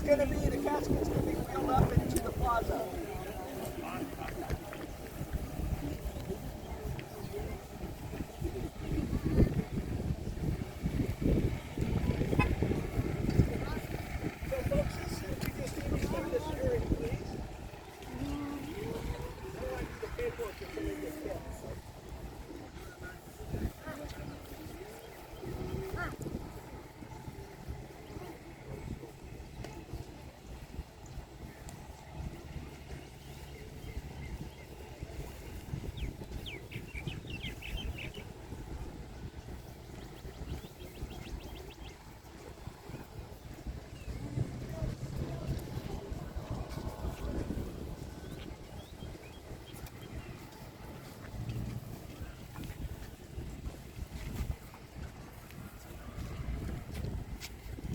gonna be, the casket's gonna be wheeled up into the plaza. So folks, this, if you just need to keep this hearing, please. I don't want to do the paperwork if somebody gets hit, so.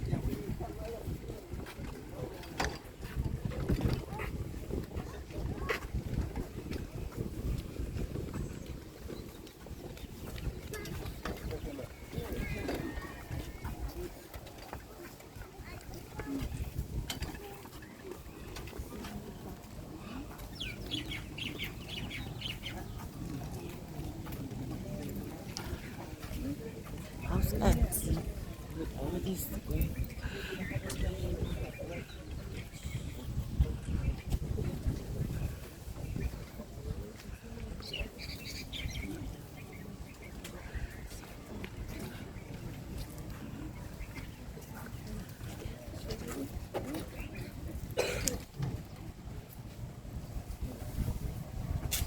Yeah, we can come right up here. House ants with all these square.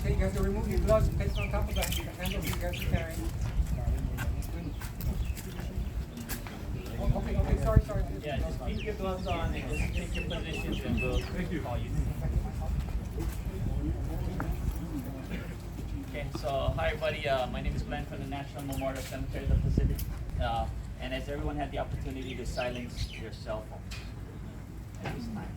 Okay, you guys can remove your gloves, place it on top of the handle you guys are carrying. Oh, Okay, okay, sorry, sorry. Yeah, just keep your gloves on and just take your positions and we'll call you. Okay, so hi everybody, uh, my name is Glenn from the National Memorial Cemetery of the Pacific. Uh, and has everyone had the opportunity to silence your cell phones at this time?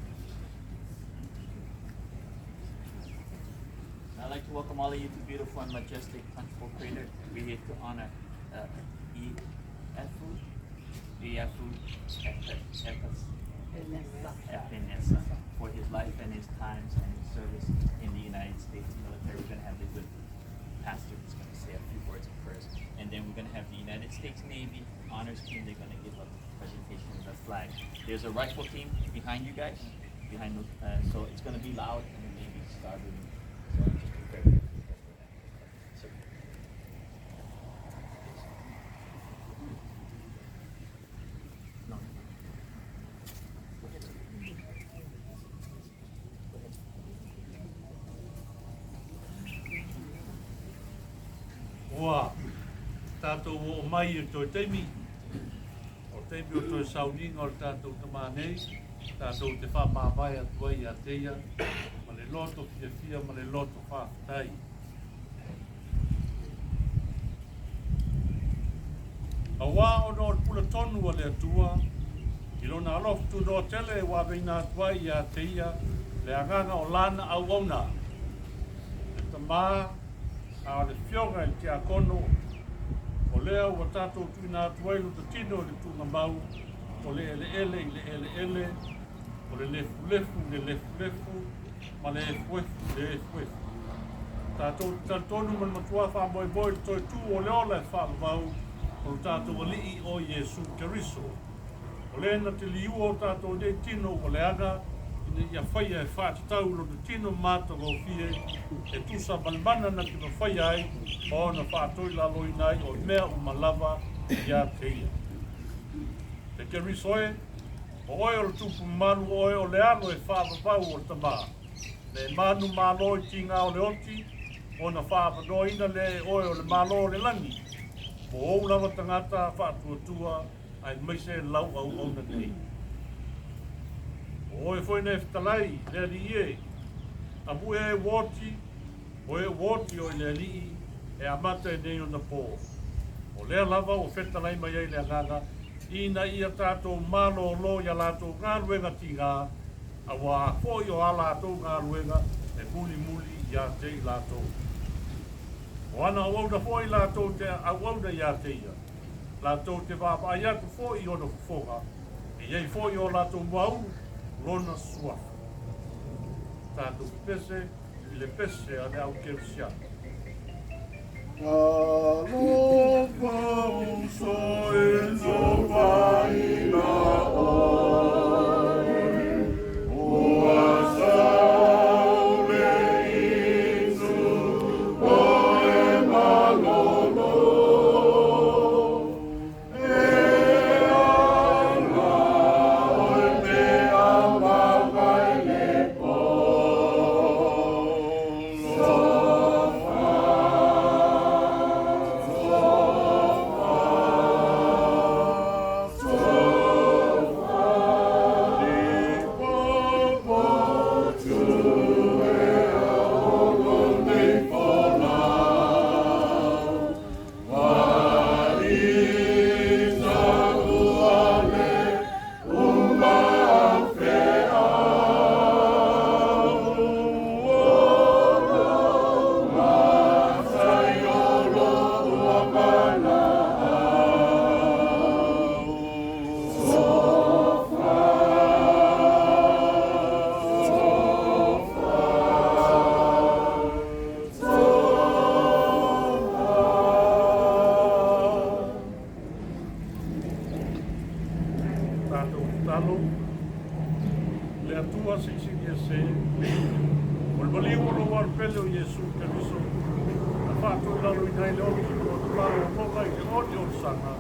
I'd like to welcome all of you to beautiful and majestic Punchbowl Crater. We're here to honor uh, E. Efu, Efu, Epinesa for his life and his times and his service in the United States military. We're going to have the good pastor who's going to say a few words of prayers. And then we're going to have the United States Navy honors team. They're going to give a presentation of the flag. There's a rifle team behind you guys, behind the, uh, so it's going to be loud and the Navy started. So just prepare for that. So, no. Ua tātou o mai i toi taimi, o taimi o toi sauniga o le tātou tamā nei, tātou te whaamāvae atu ai ia te ia, ma le loto fiafia ma le loto faafetai. Auā ona o le pule tonu a le Atua, i Lona alofa tunoa tele ua aveina atu ai ia te Ia le agaga o Lana auauna, le Tama, a o le Afioga i le Tiakono, o lea ua tatou tuuina atu ai lota tino i le tuugamau, o le eleele i le eleele, o le lefulefu i le lefulefu, ma le efuefu i le efuefu. Tatou te talitonu ma le matua faamoemoe i le toe tū o le ola e faavavau o lo tatou Alii o Iesu Keriso. O le na te liua o tatou nei tino ua leaga ina ia faia e faatatau i lona tino matagofie e tusa ma le mana na te mafaia ai ma ona faatoilaloina ai o mea uma lava ia te ia. E Keriso e, o oe o le Tupu mamalu, o oe o le alo e faavavau o le Tama. Me manu malo i tīgā o le oti, ona faaavanoaina lea e oe o le Malo o le lagi, mo ou lava tagata faatuatua aemaise lau auauna nei. O oe foi na e fetalai, le Alii e, amu e ua oti, o e ua oti oe le Alii, e amata i nei ona pō. O lea lava ua fetalai mai ai le Agaga, ina ia tātou malōlō i a latou galuega tīgā, auā foi o a latou galuega e mulimuli ia te i latou. O ana auauna foi latou te auauna ia te ia, latou te vaavaai atu foi i ona fofoga, e i ai foi o latou muaulu, Lona Suafa. Tatou pepese i le pese a le au kerisiano. Alofa uso e sovaina oe, ua saule isu oe malolo. E ala oe me amavai le po. Tatou tatalo, Le Atua Silisili Ese, o le maliu o lou Alo Pele o Iesu Keriso, na faatauilaloina ai le oti ma lona malologa i le one o le saga,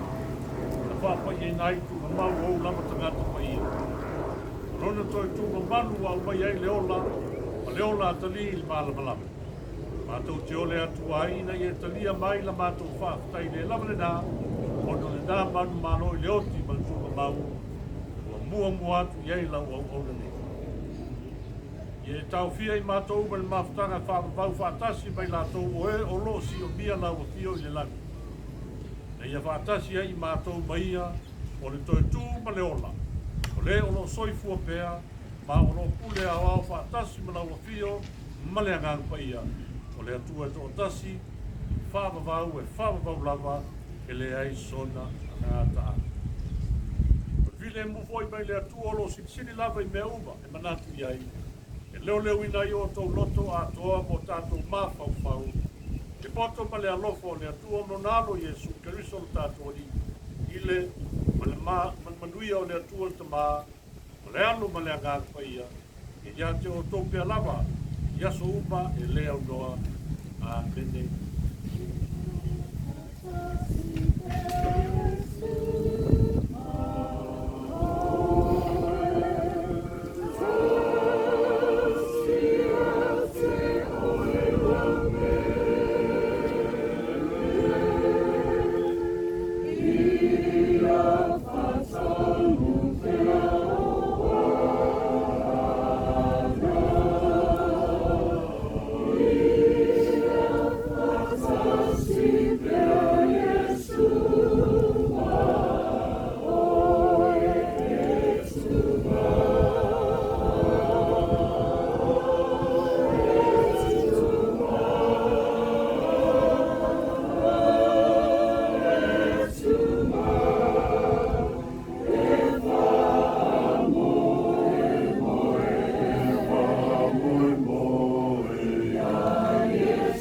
na faapaiaina ai tuugamau o ou lava tagata paia. O lona toe tumamalu ua aumai ai le ola ma le ola atalii i le malamalama. Matou te ole atu ai ina ia talia mai la matou faafetai le lava lena, ona o lena manumalo i le oti ma le tuugamau, ua muamua atu i ai lau auauna nei. Ia e taofia i matou uma i le mafutaga faavavau faatasi ma i latou o e o lo o siomia lau afio i le lagi, ina ia faatasi ai i matou ma ia o le toe tu ma le ola, o le o lo o soifua pea ma o lo o pule aoao faatasi ma lau afio ma le Agaga Paia, o le Atua e toatasi, faavavau e faavavau lava, e leai sona gataaga. O le filemu foi mai le Atua o lo o silisili lava i mea uma e manatu i ai, e leoleoina ai outou loto atoa ma o tatou mafaufau, le poto ma le alofa o le Atua ma lona Alo Iesu Keriso lo tatou Alii, i le ma le manuia o le Atua le Tama, o le Alo ma le Agaga Paia, e ia te outou pea lava i aso uma e le aunoa. Amene.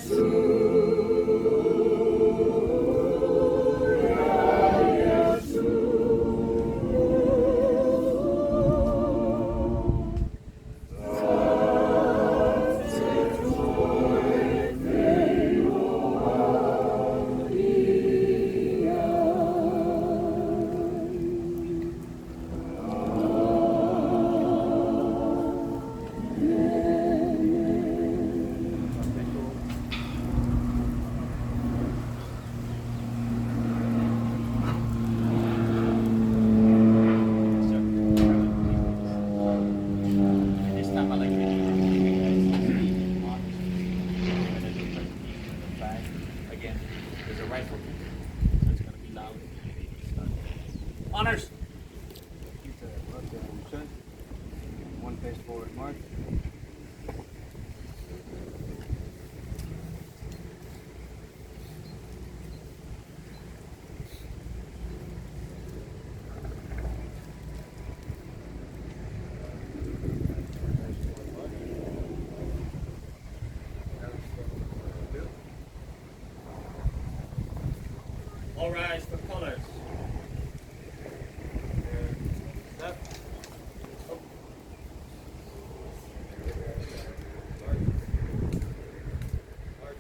Sir, at this time, I'd like to introduce you guys to Steve on. We're gonna do a presentation of the flag. Again, there's a rifle, so it's gonna be loud. Honors! Keep the left arm set. One pace forward march. rise for colors. Left. Up. March. March.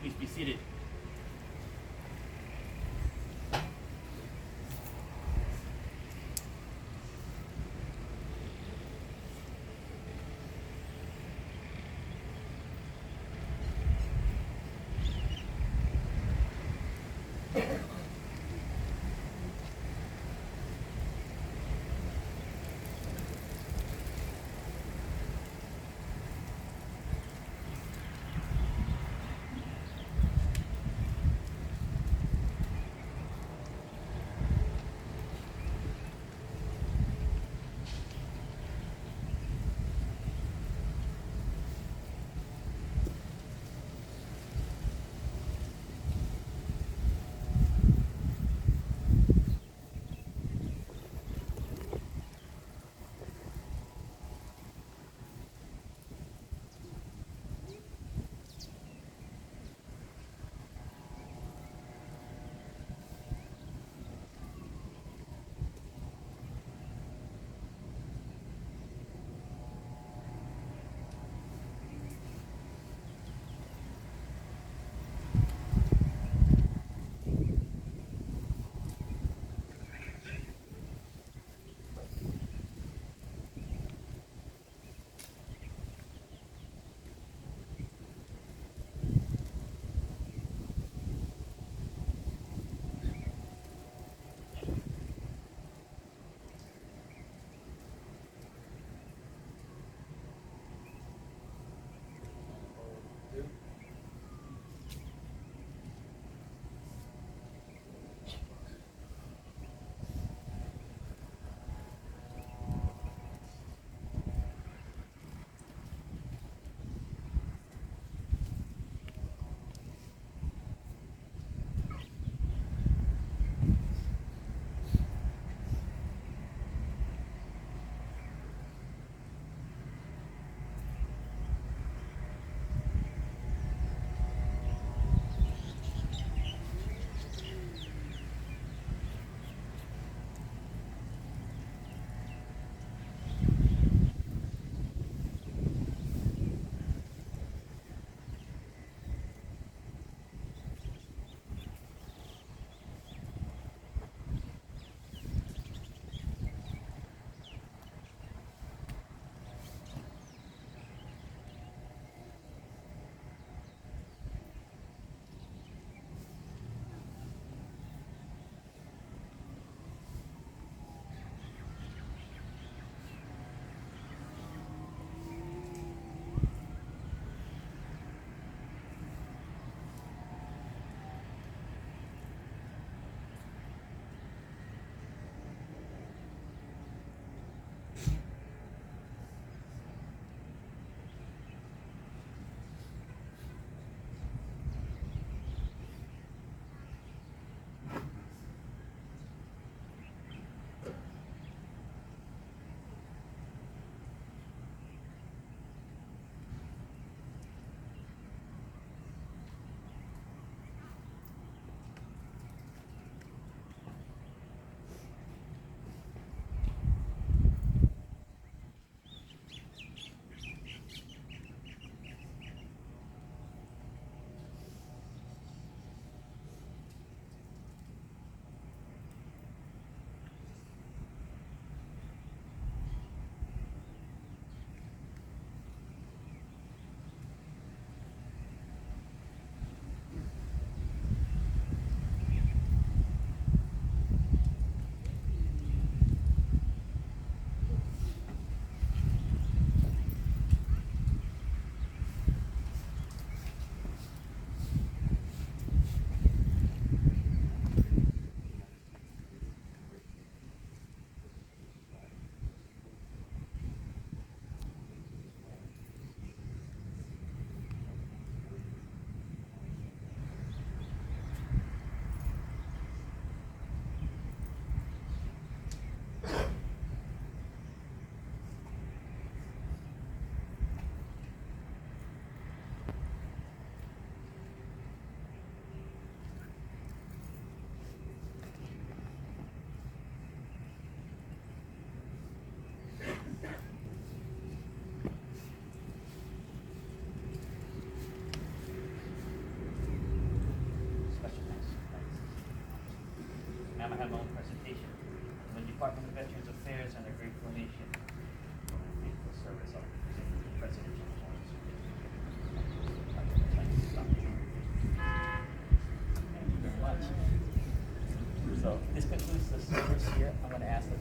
Please be seated.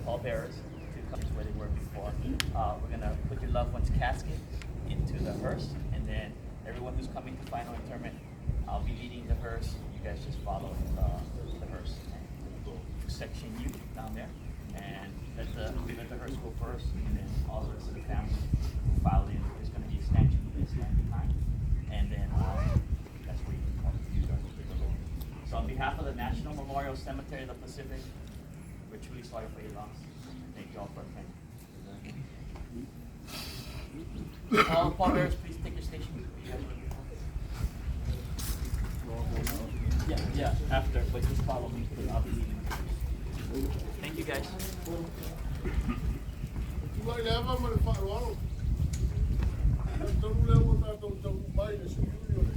pallbearers to come to where they were before. We're gonna put your loved one's casket into the hearse, and then everyone who's coming to final interment, I'll be leading the hearse. You guys just follow the hearse. And we're gonna go to section U down there, and let the hearse go first, and then all the rest of the family will file in. There's gonna be a stanchion, you guys stand behind, and then that's where you can talk to you guys with the Lord. So on behalf of the National Memorial Cemetery of the Pacific, we're truly sorry for your loss. Thank you all for attending. All pallbearers, please take your stations. You guys were before. Yeah, after, but just follow me because I'll be leaving. Thank you guys. Tulai le ava ma le faaaloalo. Talitonu lea ua tatou taunuu mai i le siuiui o le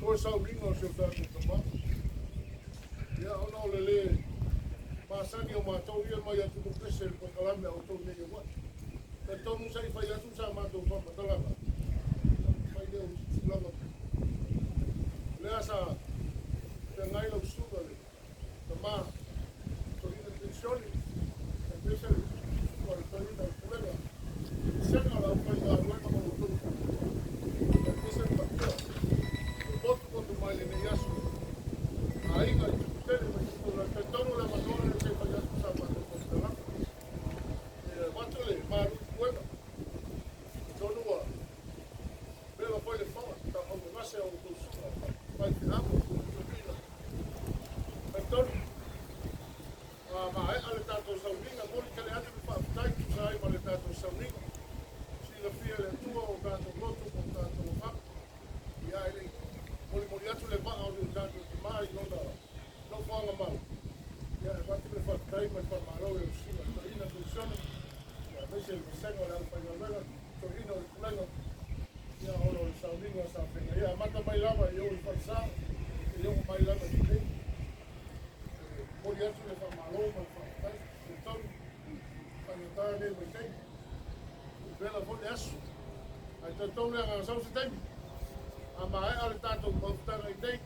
toe sauliga o si o tatou tamā. Ia ona o le lē masani o matou ia mai atunuu ese i le polokalame a outou nei aua'i. Talitonu sa i fai atu sa matou faamatalaga, fai lea o isi tulaga lea sa feagai lau susuga le tamā toeaina penisione, aemaise le susuga o le toeaina o le pulega, vasega o le aufaigaluega ma outou, aemaise le paia ua motumotu mai lenei aso, aiga i Tuputele ma i Talitonu le avanoa lea se i fai atu sa matou faamatalaga. E avatu le malu i puega, talitonu ua vela foi le fala, tauaugagase a outou susuga faifeau o toeaina. Talitonu a maea le tatou sauniga, momoli tele atu le faafetai tusa ai ma le tatou sauniga. Silafia e le Atua o tatou loto ma o tatou agaga. Ia e le i molimoli atu le maa o le tatou tamā i lona nofoaga mau, ia e avatu le faafetai ma le faamalo i lau susuga i le toeaina penisione, aemaise le vasega o le aufaigaluega, toeaina o le pulega, ia ona o le sauniga sa feagai ai. Amata mai lava i ou i falesa, seia oo mai lava i lenei. E momoli atu le faamalo ma le faafetai. Talitonu, faigata lenei vaitaimi, vela foi le aso. Ae talitonu le agaga sau se taimi, a maea le tatou mafutaga i nei,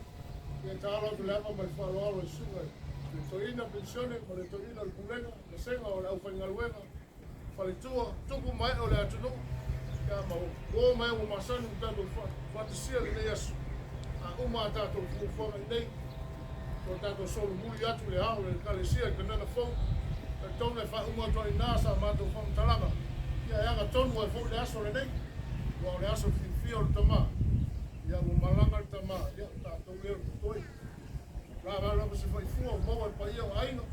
ia tatalo atu le ava ma le faaaloalo i susuga i le toeaina penisione ma le toeaina o le pulega, vasega o le aufaigaluega, faletua, tupu ma ee o le atunuu, ia ma uo ma e ua masani ona tatou faatasia lenei aso. A uma a tatou fuafuaga i nei, o tatou solomuli atu le ao le ekalesia i Kanana Fou, talitonu e faauma atu ai i ina sa matou faamatalaga, ia e agatonu ai foi le aso lenei, aua o le aso fiafia o le tamā, ia ua malaga le tamā, ia o tatou lea o le totoe. La lava se faifua ua maua e paia o aiga,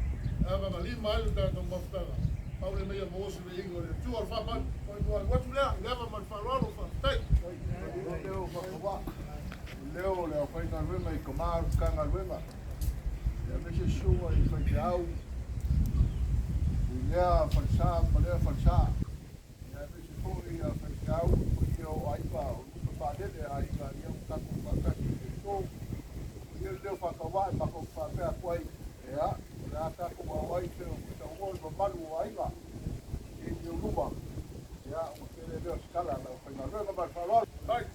e avagalima ai le tatou mafutaga, pau le mea ia maua se viiga o le Atua o le faamanu. Faainualu atu lea i le ava ma le faaaloalo, faafetai. Leo whakawa, leo o le aufaigaluega i Kamā Matagaluega, aemaise susuga i faifeau i lea falesa ma lea falesa, aemaise foi ia faifeau i paia o aiga o lupe faalele aiga ia ua tatou faatasi i le aso. O ia le leo faatauvae matou te faapea atu ai, ia, o le a tatou auai pei ona taua le mamalu o aiga i Niuluma, ia ua tele lea o se tala a le aufaigaluega ma le faaaloalo. Bye.